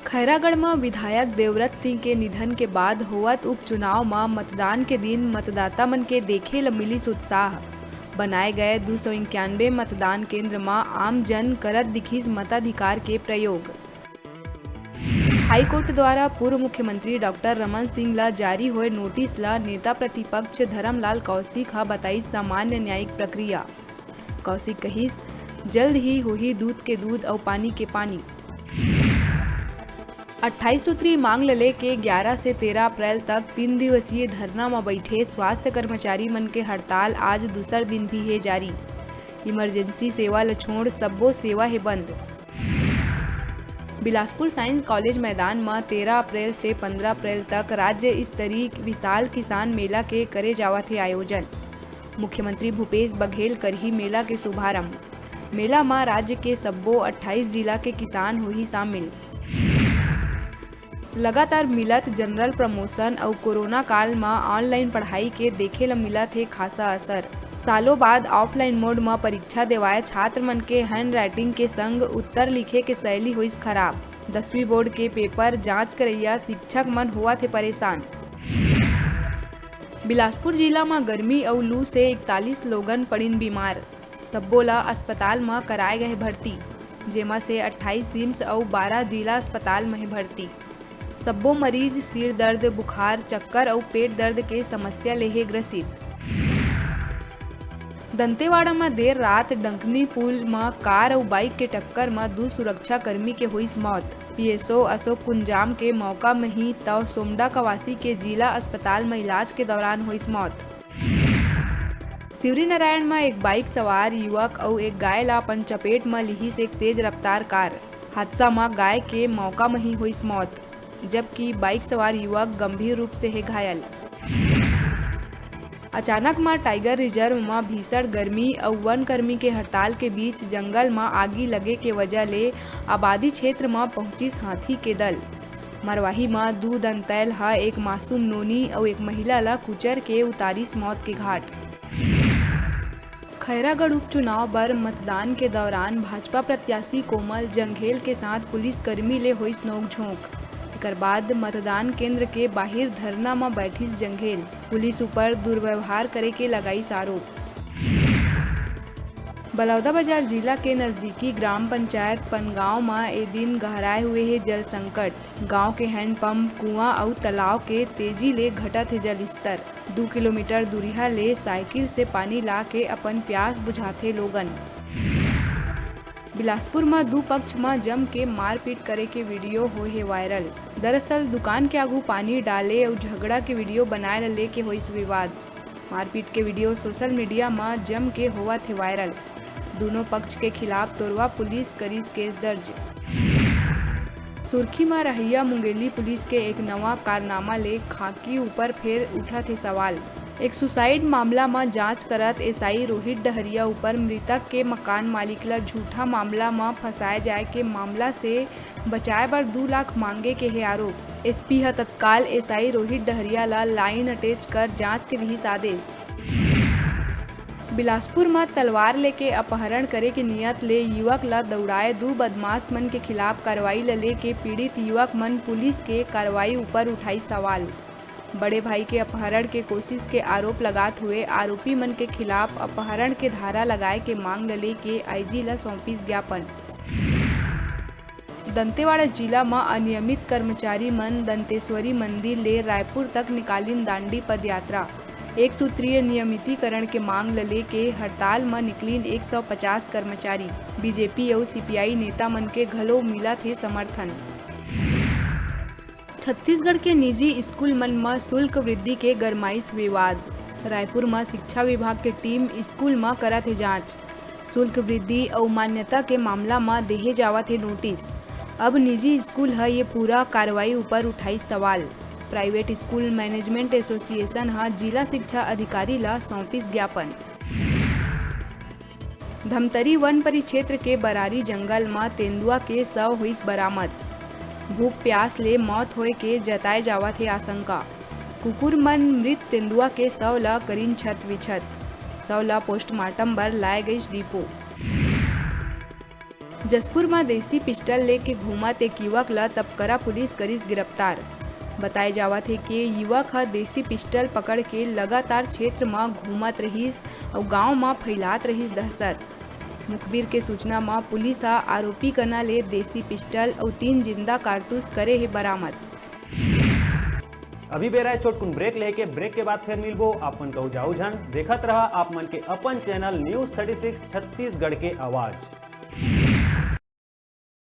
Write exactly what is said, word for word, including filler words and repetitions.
खैरागढ़ म विधायक देवव्रत सिंह के निधन के बाद होवत उपचुनाव म मतदान के दिन मतदाता मन के देखे ल मिलिस उत्साह। बनाए गए दू सौ इक्यानवे मतदान केंद्र म आम जन करत दिखिस मताधिकार के प्रयोग। हाईकोर्ट द्वारा पूर्व मुख्यमंत्री डॉक्टर रमन सिंह ल जारी होए नोटिस ल नेता प्रतिपक्ष धरमलाल कौशिक ह बताइस सामान्य न्यायिक प्रक्रिया। कौशिक कहिस, जल्द ही होही दूध के दूध अउ पानी के पानी। अट्ठाईस सूत्री मांग ल लेके ग्यारह से तेरह अप्रैल तक तीन दिवसीय धरना म बइठे स्वास्थ्य कर्मचारी मन के हड़ताल आज दूसर दिन भी हे जारी। इमरजेंसी सेवा ल छोड़ सब्बो सेवा हे बंद। बिलासपुर साइंस कॉलेज मैदान म तेरह अप्रैल से पंद्रह अप्रैल तक राज्य स्तरीय विशाल किसान मेला के करे जावत हे आयोजन। मुख्यमंत्री भूपेश बघेल करही मेला के शुभारंभ। मेला म राज्य के सब्बो अट्ठाईस जिला के किसान होही शामिल। लगातार मिलत जनरल प्रमोशन अउ कोरोना काल म ऑनलाइन पढ़ाई के देखे ल मिलत हे खासा असर। सालों बाद ऑफलाइन मोड म परीक्षा देवाए छात्र मन के हैंडराइटिंग के संग उत्तर लिखे के शैली होइस खराब। दसवीं बोर्ड के पेपर जांच करइया शिक्षक मन होवत हे परेशान। बिलासपुर जिला म गर्मी अउ लू से इकतालीस लोगन पड़िन बीमार। सब्बो ल अस्पताल म कराए गए भर्ती, जेमा से अट्ठाईस सिम्स अउ बारह जिला अस्पताल म हे भर्ती। सब्बो मरीज सिर दर्द, बुखार, चक्कर अउ पेट दर्द के समस्या ले हे ग्रसित। दंतेवाड़ा म देर रात डंकनी पुल म कार अउ बाइक के टक्कर म दू सुरक्षा कर्मी के होइस मौत। पीएसओ अशोक कुंजाम के मौका म ही तव सोमडा कवासी के जिला अस्पताल म इलाज के दौरान होइस मौत। शिवरीनारायण म एक बाइक सवार युवक अउ एक गाय ला अपन चपेट म लिहिस एक तेज रफ्तार कार। हादसा म गाय के मौका म ही होइस मौत, जबकि बाइक सवार युवक गंभीर रूप से हे घायल। अचानक म टाइगर रिजर्व म भीषण गर्मी अउ वन कर्मी के हड़ताल के बीच जंगल म आगी लगे के वजह ले आबादी क्षेत्र म पहुंचिस हाथी के दल। मरवाही म दू दंतैल ह एक मासूम नोनी अउ एक महिला ल कुचर के उतारिस मौत के घाट। खैरागढ़ उपचुनाव बर मतदान के दौरान भाजपा प्रत्याशी कोमल जंघेल के साथ पुलिसकर्मी ले होइस नोकझोंक। एकर बाद मतदान केंद्र के बाहिर धरना म बैठिस जंघेल। पुलिस ऊपर दुर्व्यवहार करे के लगाइस आरोप। बलौदाबाजार जिला के नजदीकी ग्राम पंचायत पनगांव म ए दिन गहराए हुए हे जल संकट। गांव के हैंडपंप, कुआं अउ तालाब के तेजी ले घटत हे जल स्तर। दू किलोमीटर दूरिहा ले साइकिल से पानी ला के अपन प्यास बुझाथे लोगन। बिलासपुर म दू पक्ष म जम के मारपीट करे के वीडियो होए हे वायरल। दरअसल दुकान के आगू पानी डाले अउ झगड़ा के वीडियो बनाए ल लेके होइस विवाद। मारपीट के वीडियो सोशल मीडिया म जम के होवत हे वायरल। दूनों पक्ष के खिलाफ तोरवा पुलिस करिस केस दर्ज। सुर्खी म रहइया मुंगेली पुलिस के एक नवा कारनामा ले खाकी ऊपर फेर उठत हे सवाल। एक सुसाइड मामला म जांच करत एसआई रोहित डहरिया ऊपर मृतक के मकान मालिक ल झूठा मामला म फंसाए जाए के मामला से बचाए बर दू लाख मांगे के हे आरोप। एसपी ह तत्काल एसआई रोहित डहरिया ल लाइन अटैच कर जांच के दिहिस आदेश। बिलासपुर म तलवार लेके अपहरण करे के नियत ले युवक ल दौड़ाए दू बदमाश मन के खिलाफ कार्रवाई ल लेके पीड़ित युवक मन पुलिस के कार्रवाई ऊपर उठाई सवाल। बड़े भाई के अपहरण के कोशिश के आरोप लगात हुए आरोपी मन के खिलाफ अपहरण के धारा लगाए के मांग ल लेके आईजी ल सौंपिस ज्ञापन। दंतेवाड़ा जिला म अनियमित कर्मचारी मन दंतेश्वरी मंदिर ले रायपुर तक निकालिन दांडी पदयात्रा। एक सूत्रीय नियमितीकरण के मांग ल लेके हड़ताल म निकलिन एक सौ पचास कर्मचारी। बीजेपी अउ सीपीआई नेता मन के घलो मिलत हे समर्थन। छत्तीसगढ़ के निजी स्कूल मन म शुल्क वृद्धि के गरमाइस विवाद। रायपुर म शिक्षा विभाग के टीम स्कूल म करत हे जांच। शुल्क वृद्धि अउ मान्यता के मामला म देहे जावत हे नोटिस। अब निजी स्कूल ह ये पूरा कार्रवाई ऊपर उठाइस सवाल। प्राइवेट स्कूल मैनेजमेंट एसोसिएशन ह जिला शिक्षा अधिकारी ल सौंपिस ज्ञापन। धमतरी वन परिक्षेत्र के बरारी जंगल म तेंदुआ के शव होइस बरामद। भूख प्यास ले मौत होए के जताए जावत हे आशंका। कुकुर मन मृत तेंदुआ के शव ल करिन छत विछत। शव ल पोस्टमार्टम बर लाए गइस डिपो। जशपुर म देसी पिस्टल लेके घूमत एक युवक ल तपकरा पुलिस करिस गिरफ्तार। बताए जावत हे कि युवक ह देसी पिस्टल पकड़ के लगातार क्षेत्र म घूमत रहिस अउ गांव म फैलात रहिस दहशत। मुखबिर के सूचना म पुलिस ह आरोपी कना ले देसी पिस्टल अउ तीन जिंदा कारतूस करे हे बरामद। अभी बेरा हे छोटकुन ब्रेक लेके, ब्रेक के बाद फिर मिलबो। आप मन कहू जाऊ झन, देखत रहा आप मन के अपन channel news thirty six Chhattisgarh के आवाज़।